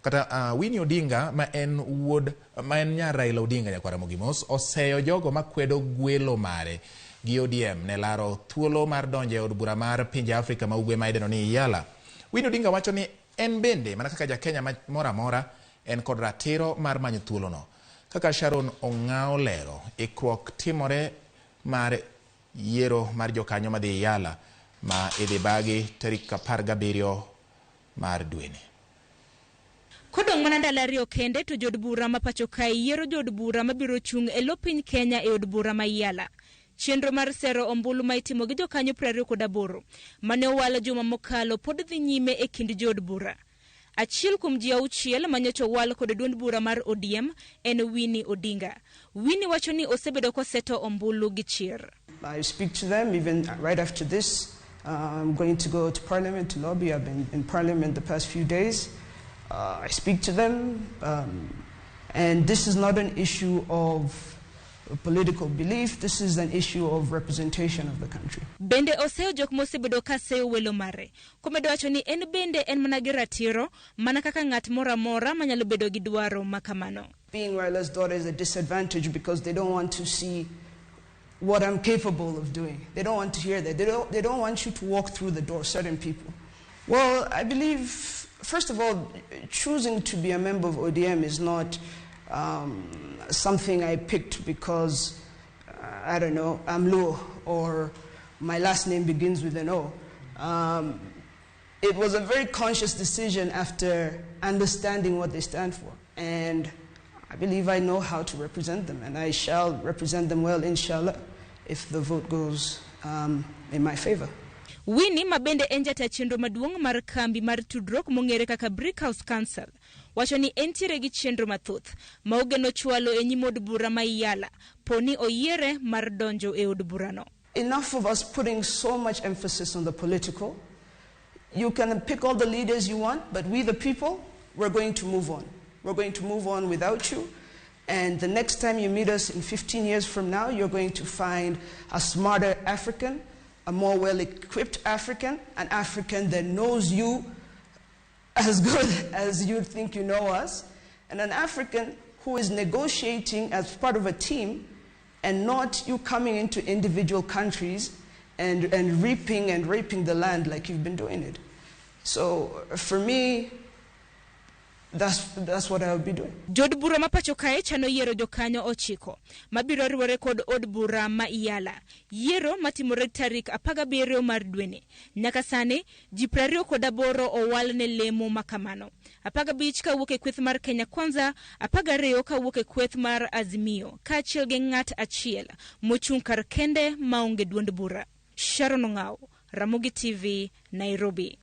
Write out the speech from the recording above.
Kata Winnie Odinga ma en wuod ma en nyar Raila Odinga nyakwar Ramogi Mos oseyo jogo makwedo gwelo mare gi ODM ne laro thuolo mar donjo e od bura mar pinje Afrika ma ugwe ma idendo ni EALA. Winnie Odinga wacho ni en bende mana kaka ja Kenya moro amora en kod ratiro mar manyo thuolono. Kaka Sharon Ong'ao lero, ikruok timore mar yiero mar jokanyo madhi EALA ma idhi bagi tarik 17 mar dweni. Kodong' mana ndalo 2 kende to jood bura ma pacho kae yiero jood bura mabiro chung' e lo piny Kenya e od bura ma EALA. Chenro mar sero ombulu ma itimo gi jokanyo 28 mane owal juma mokalo pod dhi nyime e kind jood bura. Achiel kuom ji 6 manyocha owal kod duond bura mar ODM en Winnie Odinga. Winnie wacho ni osebedo koseto ombulu gi chir. I speak to them even right after this. I'm going to go to Parliament to lobby. I've been in Parliament the past few days. I speak to them, and this is not an issue of political belief. This is an issue of representation of the country. Bende oseyo jok mosebedo ka seyo welo mare. Komedo wacho ni en bende en mana gi ratiro mana kaka ng'at moro amora manyalo bedo gi dwaro ma kamano. Being Raila's daughter is a disadvantage because they don't want to see what I'm capable of doing. They don't want to hear that. They don't want you to walk through the door, certain people. I believe, first of all, choosing to be a member of ODM is not something I picked because, I don't know, I'm Luo or my last name begins with an O. It was a very conscious decision after understanding what they stand for. And I believe I know how to represent them, and I shall represent them well, inshallah, if the vote goes in my favor. Winnie ma bende en jata chenro maduong' mar kambi mar tudruok mong'ere kaka Brick House Council wacho ni entiere gi chenro mathoth ma ogeno chwalo e nyim od bura ma EALA po ni oyiere mar donjo e od burano. Enough of us putting so much emphasis on the political. You can pick all the leaders you want, but we the people, we're going to move on. We're going to move on without you. And the next time you meet us in 15 years from now, you're going to find a smarter African, a more well-equipped African, an African that knows you as good as you think you know us, and an African who is negotiating as part of a team and not you coming into individual countries and reaping and raping the land like you've been doing it. So for me, that's what I would be doing. Jood bura ma pacho kae chano yiero jokanyo 9 mabiro riwore kod od bura ma EALA. Yiero matimore tarik 17 mar dweni. Nyaka sani ji 28 owal ne lemo makamano. 15 kawuok e kweth mar Kenya Kwanza, 12 kawuok e kweth mar Azimio, kaachiel gi ng'at achiel mochung' kar kende maonge duond bura. Sharon Ong'ao, Ramogi TV, Nairobi.